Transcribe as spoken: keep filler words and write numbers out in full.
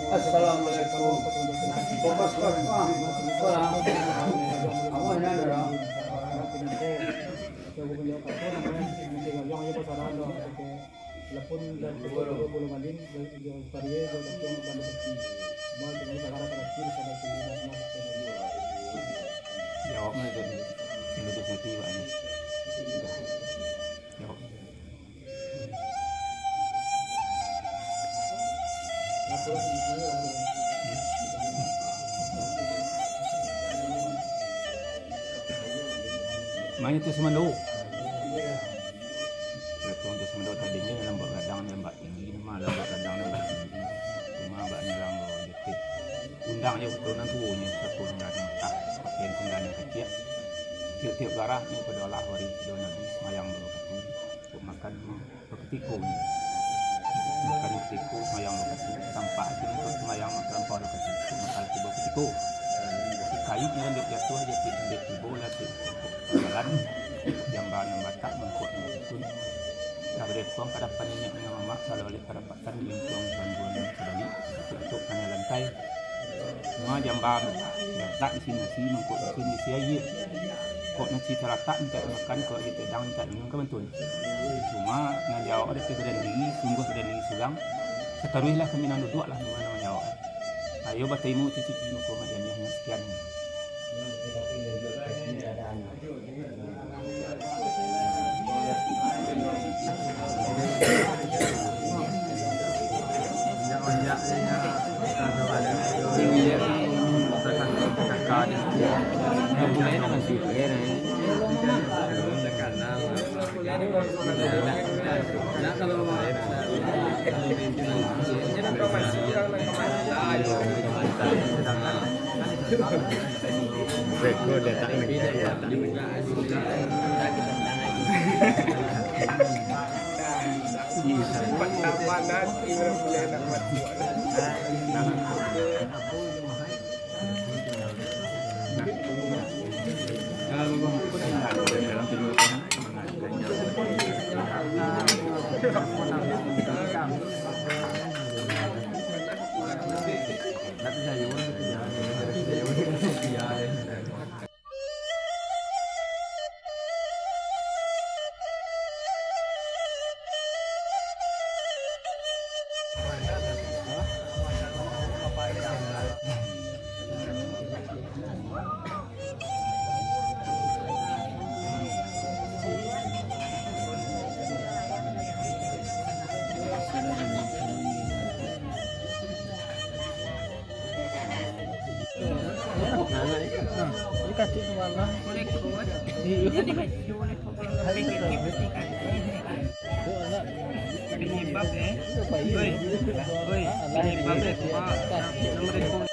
Assalamualaikum. Bapak sekarang, ah, sekarang. Apa ini ada? Jawab mana tu? Sini tu sini, Pak, ni. Jawab. Mano tu sumando? Karajo tu sumando tadinyo dalam bak gadang, dalam bak tinggi, mah dalam bak gadang, dalam bak tinggi. Cuma bak nyerang lo jetek. Undang jo katurunan tuo nyo, satu undang Mekah, pakai undang nan kacik. Tiok-tiok garah nyo pado Allah wari, pado Nabi, sumbayang dua wakatu. Kok makan bakatiko nyo. Makan bakatiko, sumbayang bakatiko. Tampak tu nyo sumbayang talampau bakatiko. Kok makan tu bakatiko. Kayu nyo ambiak jatuah, jatuah ambiak tibo lah tu. Jalan, jamba nan batak, mangkok nan sukun. Lah baliak pulang ka dapan niniak dengan mamak, salah baliak ka dapan di lingkuang bantuan nan sabali, untuk kanai lantai. Cuma jamba batak di sini nasi, mangkok di sini isi aia. Kok nasi talatak mintak makan, kok aia tedang mintak minum, kan bantun. Cuma nan jawab ado tu badan diri, sungguah badan diri surang. Sataruihlah kami nan duduak lah, nan manjawab. Ayo bataimu cucu-cucu mako mak janiah nan sakian. Beko datang negara. Nah, Penyebab, eh. Oi, oi, penyebab, eh. Assalamualaikum.